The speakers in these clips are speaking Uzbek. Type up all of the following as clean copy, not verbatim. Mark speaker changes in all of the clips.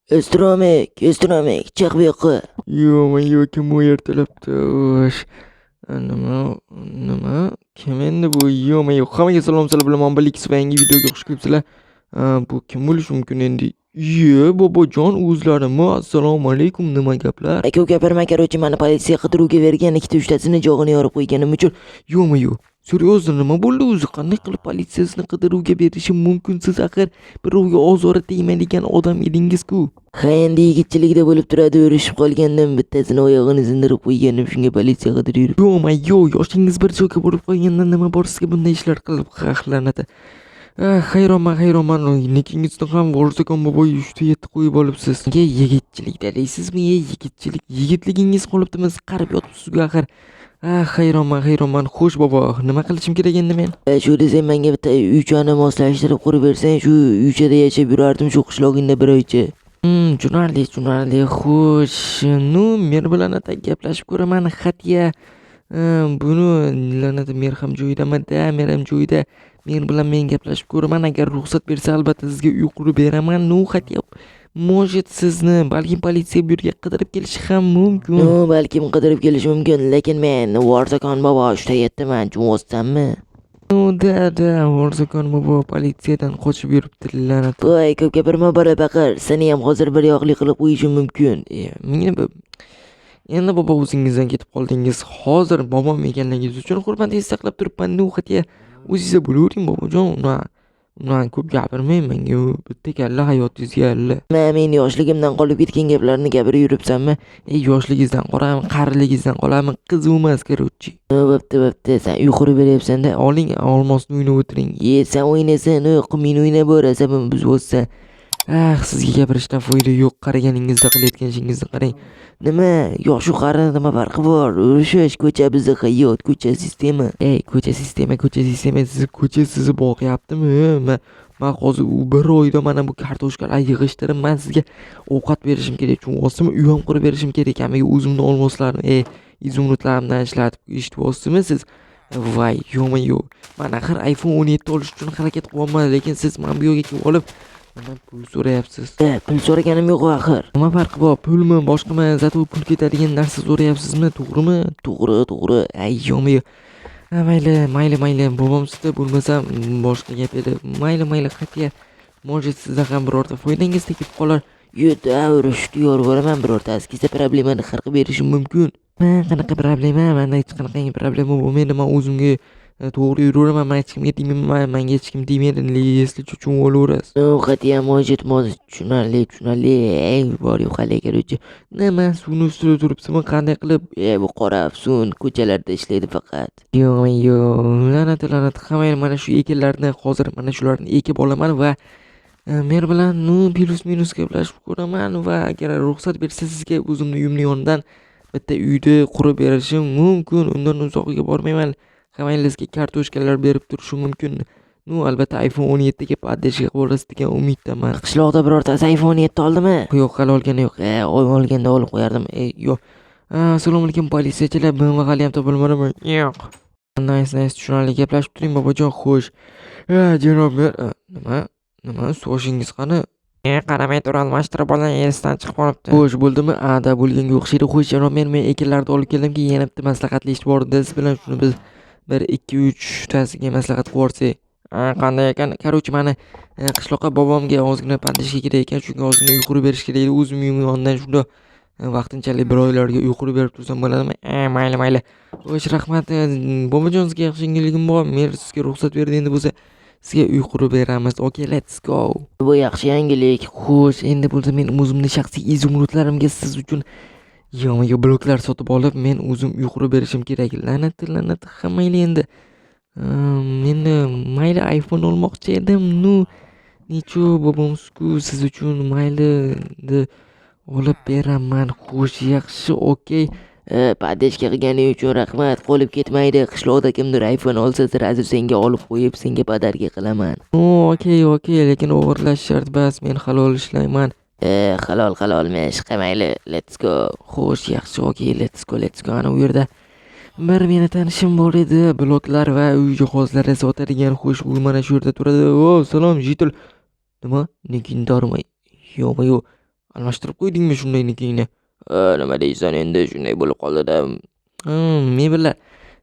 Speaker 1: Estromek, Estromek, chiq bu yoqqa.
Speaker 2: Ё-моё, kim bu ertalabda? Xo'sh. Nima, nima? Kim endi bu? Ё-моё, hammaga salom, sizlar bilan men Balix va yangi videoga xush kelibsizlar. Bu kim bo'lishi mumkin endi? Iye, bobojon o'zlarimi? Assalomu alaykum, nima gaplar?
Speaker 1: Aka, gapirma, короче, mani politsiya qidiruvga bergan, ikkita uchtasini jog'ini yorib qo'yganim uchun.
Speaker 2: Ё-моё, серьёзно, nima bo'ldi o'zi? Qanday qilib politsiya sizni qidiruvga berishi mumkin? Siz axir birovga ozori tegmaydigan odam edingiz-ku.
Speaker 1: Ha, endi yigitchilikda bo'lib turadi, urushib qolgandim, bittasini oyog'ini sindirib qo'yganim, shunga politsiya qidirib yuribdi.
Speaker 2: Ё-моё, yoshingiz bir joyga borib qolganda nima bor sizga bunday ishlar qilib xahlanadi. Ah, hayronman, hayronman. Nikingizni ham Vorzakon bobo 3 ta 7 qo'yib olibsiz. Nega yigitchilikda deysizmi? E, yigitchilik, yigitligingiz qolibdimi? Siz qarib yotibsiz-ku axir. Ah, hayronman, hayronman. Xo'sh, bobo, nima qilishim kerak endi men?
Speaker 1: Shu desang, menga bitta uychani moslashtirib qurib bersang, shu uychada yashab yurardim shu qishlog'ingda bir oycha.
Speaker 2: Tushunarli, tushunarli. Xo'sh, ну, mer bilan atak gaplashib ko'raman. Хотя buni la'nati mer ham joyidami? Да, mer ham joyida. Mer bilan men gaplashib ko'raman. Agar ruxsat bersa, albatta sizga uy qurib beraman. Ну, хотя может, sizni balkim politsiya bu yerga qidirib kelishi ham mumkin.
Speaker 1: Ну, balkim qidirib kelishi mumkin, lekin men Vorzakon bobo 3 ta 7man, tushunayapsanmi?
Speaker 2: Ну, да, да, Vorzakon bobo politsiyadan qochib yuribdi, la'nat.
Speaker 1: Voy, ko'p gapirma, bola paqir, seni ham hozir bir yoqli qilib qo'yishim mumkin.
Speaker 2: E, menga endi bobo o'zingizdan ketib qoldingiz. Hozir bobom ekanligingiz uchun hurmatingizni saqlab turibman. Ну, хотя o'zingizda bo'lavering, bobojon. Unaqa ko'p gapirmang menga. U bitta kalla hayotingizga alla.
Speaker 1: Ma, men yoshligimdan qolib ketgan gaplarni gapirib yuribsanmi?
Speaker 2: E, yoshligingizdan qoladimi, qariligingizdan qoladimi, qiziq emas, короче.
Speaker 1: Bo'pti, bo'pti, san uy qurib beryapsan-da.
Speaker 2: Oling, olmosni o'ynab o'tiring.
Speaker 1: Ye, san o'ynasan, men o'ynab bor, asabimni buzyapsan.
Speaker 2: Ah, sizga gapirishdan foyda yo'q. Qariganingizda qilayotgan ishingizni qarang.
Speaker 1: Nima, yoshu qari nima farqi bor? Urushish ko'cha bizni hayot, ko'cha sistema.
Speaker 2: Ey, ko'cha sistema, ko'cha sistema, sizni ko'cha sizni boqyaptimi? Man hozir u bir oyda mana bu kartoshkalar yig'ishtirib, man sizga ovqat berishim kerak. Tushunyapsizmi? Uy ham qurib berishim kerak. Kamiga o'zimni olmoslarim, ey, изумруд larimdan ishlatib, eshityapsizmi siz? Voy, ё-моё. Man axir iPhone 17 olish uchun harakat qilyapman, lekin siz mana bu yerga kelib olib mendan pul so'rayapsiz.
Speaker 1: E, pul so'raganim yo'q axir.
Speaker 2: Nima farqi bor? Pulmi, boshqami? Зато pul ketadigan narsa so'rayapsizmi, to'g'rimi?
Speaker 1: To'g'ri, to'g'ri.
Speaker 2: Ay, ё-моё. Ha, mayli, mayli, mayli. Bobom sizda bo'lmasam boshqa gap edi. Mayli, mayli, хотя может, sizda ham birorta foydangiz tegib qolar.
Speaker 1: Yo'da, urushni yorib yuboraman, birortasi kelsa, problemani hal qilib berishim mumkin.
Speaker 2: Ma, qanaqa problema? Manda hech qanaqangi problema bo'lmaydi. Man o'zimga to'g'ri yuraveraman. Man hech kimga tegmayman, manga hech kim tegmaydi. Если что, tushunib olaverasiz.
Speaker 1: Ну, хотя может, может, tushunarli, tushunarli. Ey, bor yo'qali, короче.
Speaker 2: Nima, suvni ustida turibsizmi? Qanday qilib?
Speaker 1: E, bu qora afsun ko'chalarda ishlaydi faqat.
Speaker 2: Yo'q, yo'q, la'nat, la'nat. Mayli, mana shu ekinlarni hozir mana shularni ekib olaman va mer bilan, ну, плюс-минус gaplashib ko'raman va agar ruxsat bersa, sizga o'zimni uyimni yonidan bitta uyni qurib berishim mumkin. Undan uzog'iga bormayman. Mayli, sizga kartoshkalar berib turishim mumkin. Ну, albatta iPhone 17 ga поддержка qilib olasiz degan umiddaman.
Speaker 1: Qishloqda birortasi iPhone 7 oldimi?
Speaker 2: Yo'q, hali olgani yo'q.
Speaker 1: E, olganda olib qo'yardim.
Speaker 2: E, yo'q. Assalomu alaykum, politsiyachilar. BMW haliyam topilmadimi? Yo'q. Nice, nice, tushunarli. Gaplashib turing, bobojon. Xo'sh. Ha, janob mer, nima? Nima? Soshingiz qani? E, qaramay tur, almashtirib olgan, esdan chiqib qolibdi. Xo'sh, bo'ldimi? A, да, bo'lganga o'xshaydi. Xo'sh, janob mer, men ekinlarni olib keldimki, yana bitta maslahatlashib bor edi siz bilan. Shuni biz bir, ikki, uchtasiga maslahat qilib yuborsak. Qanday ekan? Короче, mani qishloqqa bobomga ozgina поддержка kerak ekan, shunga ozgina uy qurib berish kerak edi. O'zim uyim yonidan shunda vaqtinchalik bir oylarga uy qurib berib tursam bo'ladimi? Mayli, mayli. Xo'sh, rahmat. Bobojon, sizga yaxshi yangiligim bor. Mer sizga ruxsat berdi, endi bo'lsa sizga uy qurib beramiz. Okay, let's go.
Speaker 1: Bu yaxshi yangilik.
Speaker 2: Xo'sh, endi bo'lsa men o'zimni shaxsiy изумруд larimga siz uchun yonga bloklar sotib olib, men o'zim uy qurib berishim kerak. La'nati, la'nati, ha, mayli endi. Endi mayli, iPhone olmoqchi edim. Ну, ничего, bobomsiz-ku, siz uchun mayli endi olib beraman. Xo'sh, yaxshi, okey.
Speaker 1: Поддержка qilganing uchun rahmat. Qolib ketmaydi. Qishloqda kimdir iPhone olsa, сразу senga olib qo'yib, senga подарка qilaman.
Speaker 2: Okey, okey, lekin o'g'irlash shart emas. Men halol ishlayman.
Speaker 1: E, halol, halol emish. Mayli, let's go.
Speaker 2: Xo'sh, yaxshi, okey, let's go, let's go. Ana u yerda bir meni tanishim bor edi. Bloklar va uy jihozlari sotadigan. Xo'sh, u mana shu yerda turadi. O, salom, житель. Nima? Legendarmi? Yo'q, yo'q. Almashtirib qo'ydingmi shundaynikingni?
Speaker 1: Nima deysan endi, shunday bo'lib qoldi-da.
Speaker 2: Mebellar.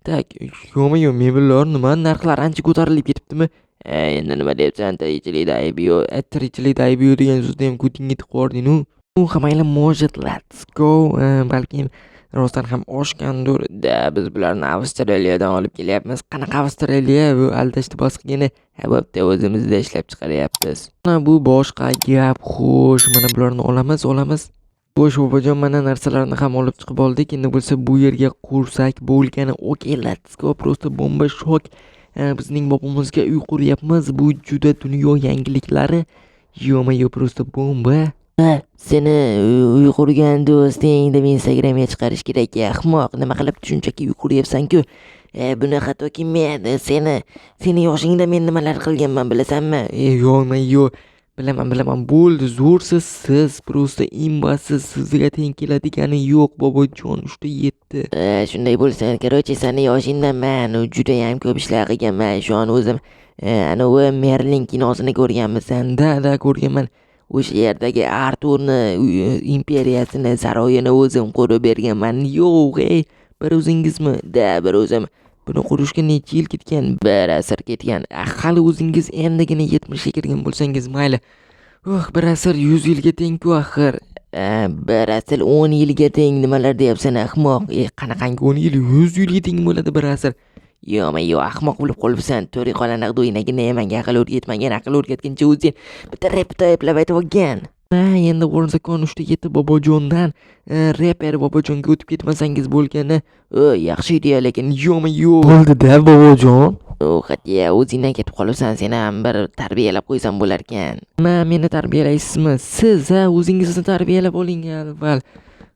Speaker 2: Так, ё-моё, mebellar nima, narxlari ancha ko'tarilib ketibdimi?
Speaker 1: Endi nima deyapsan, tirikchilikda aybi yo'q.
Speaker 2: Tirikchilikda aybi yo'q degan so'zni ham ko'tingga tiqib yubording-u. U mayli, может, let's go. Balkim rostdan ham oshgandir.
Speaker 1: Да, biz bularni Avstraliyadan olib kelyapmiz.
Speaker 2: Qanaqa Avstraliya? Bu aldashni bos qilgani.
Speaker 1: Ha, bo'pti, o'zimizda ishlab chiqaryapmiz.
Speaker 2: Mana bu boshqa gap. Xo'sh, mana bularni olamiz, olamiz. Xo'sh, bobojon, mana narsalarni ham olib chiqib oldik. Endi bo'lsa bu yerga qursak bo'lgani. Okay, let's go. Просто bomba, shok. Bizning bobomizga uy quryapmiz. Bu juda dunyo yangiliklari. Ё-моё, просто bomba.
Speaker 1: Seni uy qurgan do'sting deb Instagramga chiqarish kerak, ahmoq. Nima qilib shunchaki uy quryapsan-ku? Buni hattoki men seni yoshingda men nimalar qilganman, bilasanmi?
Speaker 2: Ё-моё, bilaman, bilaman. Bo'ldi, zo'rsiz siz, просто imbasiz, sizga teng keladigani yo'q, bobojon, 3 ta 7.
Speaker 1: Shunday bo'lsa, короче, seni yoshingda man judayam ko'p ishlar qilganman. Shu an o'zim anavi Merlin kinosini ko'rganmisan?
Speaker 2: Да, ko'rganman.
Speaker 1: O'sha yerdagi Arturni imperiyasini, saroyini o'zim qurib berganman.
Speaker 2: Yo'q, ey, bir o'zingizmi?
Speaker 1: Да, bir o'zim.
Speaker 2: Buni qurishga necha yil ketgan?
Speaker 1: Bir asr ketgan.
Speaker 2: Hali o'zingiz endigina 70 ga kirgan bo'lsangiz mayli. Bir asr 100 yilga teng-ku axir.
Speaker 1: Bir asr 10 yilga teng, nimalar deyapsan, ahmoq?
Speaker 2: Qanaqangi 10 yil? 100 yilga teng bo'ladi bir asr.
Speaker 1: Ё-моё, ahmoq bo'lib qolibsan. To'ri qolaniq do'ynagina menga aql o'rgatmagin, aql o'rgatguncha o'zing bitta repni eplab aytib olgin.
Speaker 2: Ha, endi o'rniza 3 ta 7 bobojondan reper bobojonga o'tib ketmasangiz bo'lgani.
Speaker 1: Yaxshi ideya, lekin
Speaker 2: Ё-моё. Bo'ldi-da, bobojon.
Speaker 1: Хотя o'zingdan ketib qolibsan, seni ham bir tarbiyalab qo'ysam bo'larkan.
Speaker 2: Nima, meni tarbiyalaysizmi? Siz, ha, o'zingizni tarbiyalab oling avval.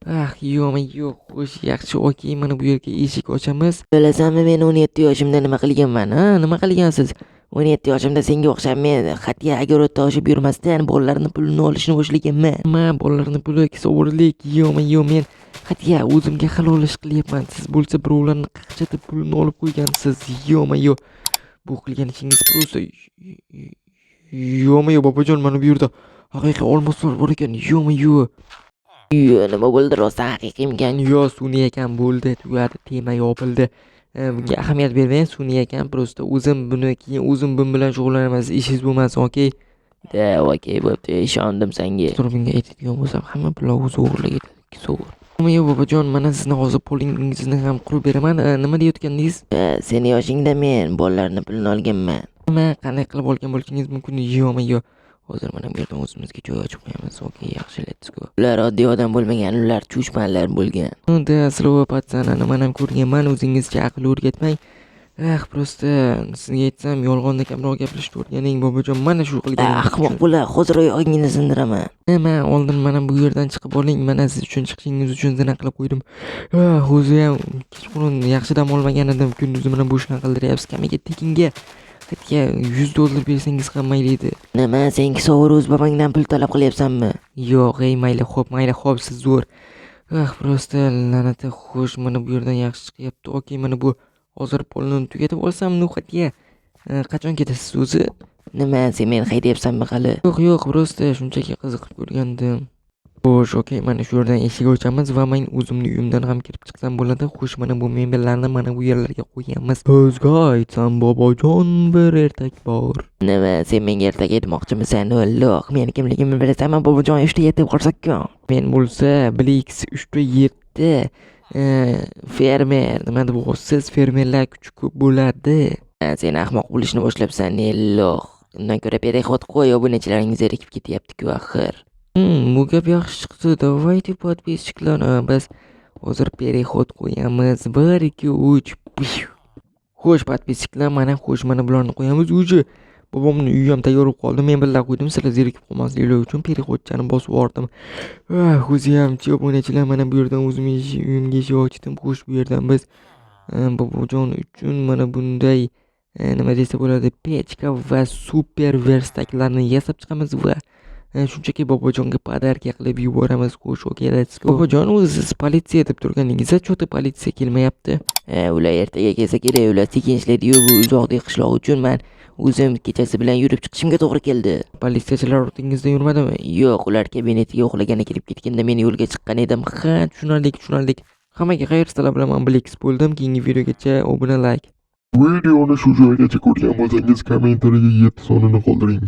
Speaker 2: Ah, ё-моё, xo'sh, yaxshi, okey, mana bu yerga eshik ochamiz.
Speaker 1: Bilasanmi, men 17 yoshimda nima qilganman?
Speaker 2: Ha, nima qilgansiz?
Speaker 1: 17 yoshimda senga o'xshab men хотя огород da oshib yurmasdan bolalarni pulini olishni boshlaganman.
Speaker 2: Nima, bolalarni puli kisovurlik, ё-моё, men хотя o'zimga halol ish qilyapman. Siz bo'lsa birovlarni qaqshatib pulini olib qo'ygansiz. Ё-моё. Bu qilgan ishingiz просто ё-моё, bobojon, mana bu yerda haqiqiy olmoslar bor ekan. Ё-моё.
Speaker 1: Nima bo'ldi, rostdan haqiqiymikan?
Speaker 2: Yo, sun'iy ekan, bo'ldi, tugadi, tema yopildi. Bunga ahamiyat bermang, sun'iy ekan, просто o'zim buni keyin o'zim bun bilan shug'ullanaman, ishingiz bo'lmasin, okey?
Speaker 1: Да, okey, bo'pti, ishondim senga.
Speaker 2: To'g'ri, bunga aytadigan bo'lsam, hamma pullar o'zi o'g'irlab ketadi, sovur. Ё-моё, bobojon, mana sizni hozir polingizni ham qurib beraman. Nima deyotgandingiz?
Speaker 1: Seni yoshingda men bolalarni pulini olganman.
Speaker 2: Nima, qanday qilib olgan bo'lishingiz mumkin? Ё-моё. Hozir mana bu yerdan o'zimizga joy ochib qo'yamiz. Okey, yaxshi, let's go.
Speaker 1: Ular oddiy odam bo'lmagan, ular chuchmanlar bo'lgan.
Speaker 2: Да, слово пацана, nimani ham ko'rganman, o'zingizga aql o'rgatmang. Ah, просто sizga aytsam, yolg'onni kamroq gapirishni o'rganing, bobojon. Mana shu qilganingiz
Speaker 1: Ahmoq
Speaker 2: uchun.
Speaker 1: bo'la, hozir oyog'ingni sindiraman.
Speaker 2: Nima, oldin mana bu yerdan chiqib oling. Mana siz uchun chiqishingiz uchun zina qilib qo'ydim. Ah, o'zi ham kechqurun yaxshi dam olmagan edim. Kunduzi mana bu ishni qildiryapsiz. Kamiga tekinga. Хотя 100 dollar bersangiz ham mayli edi.
Speaker 1: Nima, sen kisovur o'z bobongdan pul talab qilyapsanmi?
Speaker 2: Yo'q, ey, mayli, xo'p, mayli, xo'p, siz zo'r. Ah, просто la'nati, xo'sh, mana bu yerdan yaxshi chiqyapti. Okey, mana bu hozir polni tugatib olsam, ну хотя qachon ketasiz o'zi?
Speaker 1: Nima, sen meni haydayapsanmi hali?
Speaker 2: Yo'q, yo'q, просто shunchaki qiziqib ko'rgandim. Xo'sh, okey, mana shu yerdan eshik ochamiz va men o'zimni uyimdan ham kirib chiqsam bo'ladi. Xo'sh, mana bu mebellarni mana bu yerlarga qo'yamiz. Sizga aytsam, bobojon, bir ertak bor.
Speaker 1: Nima, sen menga ertak aytmoqchimisan? Alloh, meni kimligimni bilasanmi, bobojon 3 ta 7 qo'rsakon.
Speaker 2: Men bo'lsa Blix 3 ta 7 fermer, nima deb siz fermerlar kuchi ko'p bo'ladi.
Speaker 1: Sen ahmoq bo'lishni boshlabsan, Alloh. Undan ko'ra переход qo'y, obunachilaring zerikib ketyapti-ku axir.
Speaker 2: Bu gap yaxshi chiqdi. Давайте, подписчик lar, biz hozir переход qo'yamiz. 1 2 3. Xo'sh, подписчик lar, mana xo'sh, mana bularni qo'yamiz. Уже bobomni uyi ham tayyor bo'lib qoldi. Mebellar qo'ydim, sizlar zerikib qolmasliklaring uchun переход chani bosib yubordim. O'zi ham obunachilar, mana bu yerdan o'zim uyimga eshik ochdim. Xo'sh, bu yerdan biz bobojon uchun mana bunday, nima desa bo'ladi, pechka va super верстак larni yasab chiqamiz va shunchaki bobojonga подарка qilib yuboramiz. Xo'sh, okey, let's go. Bobojon, o'zi siz politsiya deb turganingizda, что-то politsiya kelmayapti.
Speaker 1: Ular ertaga kelsa kerak, ular sekin ishlaydi-yu, bu uzoqdagi qishloq uchun man O'zim kechasi bilan yurib chiqishimga to'g'ri keldi.
Speaker 2: Politsiyachilar ortingizdan yurmadimi?
Speaker 1: Yo'q, ular kabinetiga uxlagani kirib ketganda men yo'lga chiqqan edim.
Speaker 2: Ha, tushunarli, tushunarli. Hammaga xayr, sizlar bilan men Blix bo'ldim. Keyingi videogacha obuna, like.
Speaker 3: Videoni shu joygacha ko'rgan bo'lsangiz, kommentariyaga 7 sonini qoldiring.